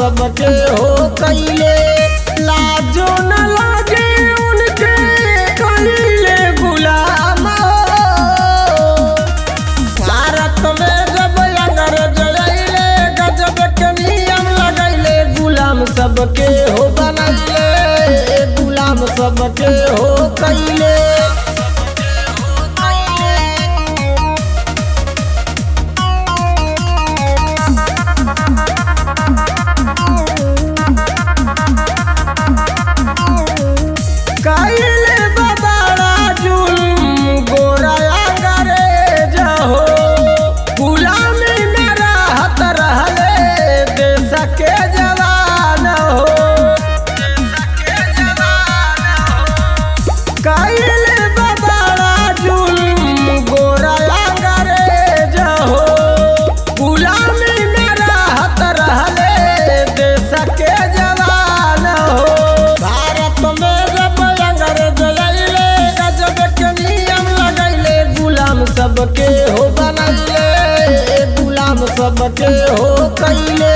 सबके हो कैले। लाजो न लागे उनके कैले गुलाम हो। भारत में जब अंग्रेज अइले गजब के नियम लगैले, गुलाम सबके हो बनैले, गुलाम सबके हो कैले। कैले बड़ा जुल्म गोरा अंग्रेज हो, गुलामी में रहत रहले देश के जवान हो। कैले बड़ा जुल्म गोरा अंग्रेज हो, गुलामी में रहत रहले देश के जवान हो। भारत में जब अंग्रेज अइले गजब के नियम लगैले, गुलाम सबके हो बनैले, गुलाम सबके हो कैले।